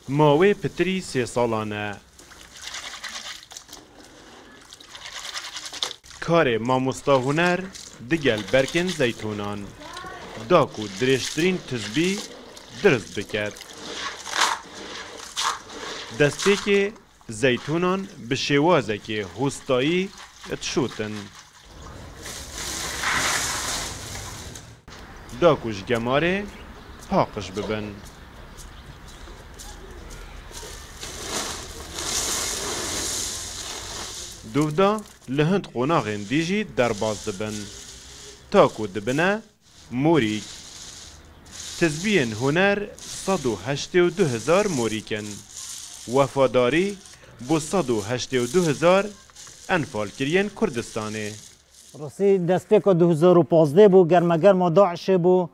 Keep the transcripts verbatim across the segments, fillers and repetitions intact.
Ma wê pitirî sê salan e. Karê mamosta Huner digel berkên zeytûnan da ku dirêjtirîn tizbî dirist biket. Destpêkê zeytûnan bi şêwazekê hostayî dişûtin. Da ku ji gemarê paqij bibin. Dûvda li hind qonaxên dî jî derbas dibin. Ta ku dibine morîk. Tizbiyên Huner sed û heştê û du hezar morîk in. Wefadarî bo sed û heştê û du hezar enfalkiriyên Kurdistanê. Rastî destpêka du hezar û pazdeh bû, germegerma DAIŞê bû.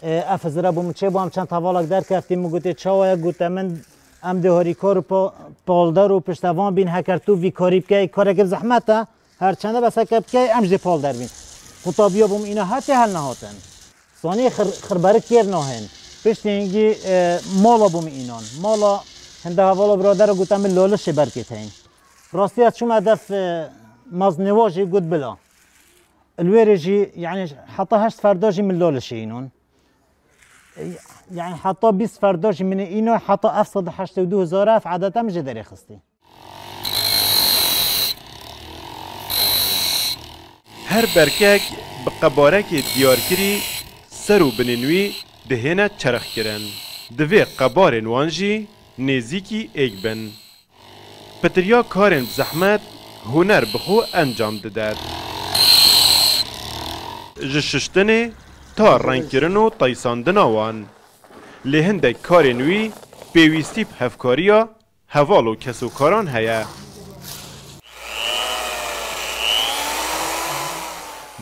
E, ev hizire bû, min çêbû, em çend hevalek derkeftî, min gotê, "Çawa ye?" Gote min, "Em dê harîkar û pa-, palder û piştevan bîn, heker tu vî karî bikey, kareke bi zehmet e, her çende bes heke bikey, em jê palder bîn." Qutabiya bûm îna hetê hel nehatin. Sanî xir-, xirberik kêr nahên. Piştî hingî, e, mala bûm înan. Mala hinde hevala biradera gote min, "Lalişê berkê teyîn." Rastî ez çûme def, e, maznêwa jî got bila. Li wêrê jî, yanî heta heşt ferda jî min Lalişê înon. E, yanî heta bîst ferda jî min îno, heta ev sed û heştê û du hezar ev edeta min jê derêxistî. Her berkek bi qebarekê diyarkirî ser û binên wî dihêne çerxkirin. Divê qebarên wan jî nêzîkî êk bin. Pitiriya karên bi zehmet Huner bi xwe encam didet. Ji şiştinê ta rengkirin û teysandina wan. Lê hindek karên wî pêwîstî bi hevkariya heval û kesokaran heye.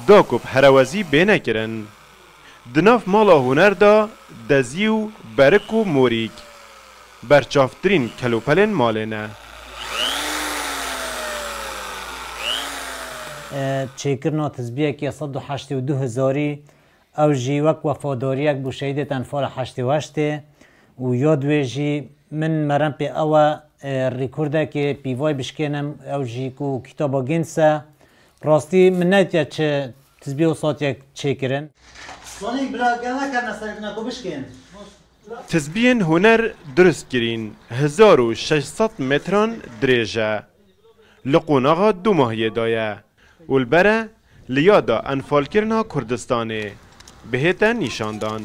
Da ku bi herewezî bêne kirin. Di nav mala Huner de dezî û berik û morîk berçavtirîn kelopelên malê ne. E, çêkirina tizbiyekê sed û heştê û du hezarî, ew jî wek wefadariyek bo şehîdê Enfala heştê û heştê û yad wê jî min merem pê ew e, e, rîkordekê pîvay bişkênim, ew jî ku kitaba Guinness e. Rastî min nediye çi tizbî wisa hatiye çêkirin. Sonî bila gel nekerine ser dina ku bişkên. Tizbiyên Huner dirust kirîn hezar û şeş sed metran dirêj e. Li qonaxa Dumahiyê de ye û li ber e li yada enfalkirina Kurdistanê bihête nîşandan.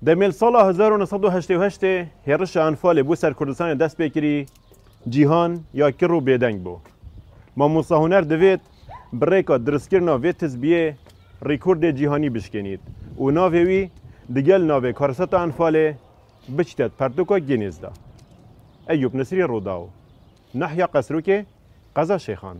Demê li sala hezar û neh sed û heştê û heştê hêrişa Enfalê bo ser Kurdistanê dest pê kirî, cîhan ya kir û bêdeng bû. Mamosta Huner divêt bi rêka dirustkirina vê tizbiyê rîkordê cîhanî bişkênît û navê wî digel navê Karseta Enfalê biçîte di pertûka Guinness de. Eyûp Nisrî, Rûdaw, Nahya Qesrûkê, Qeza Şêxan.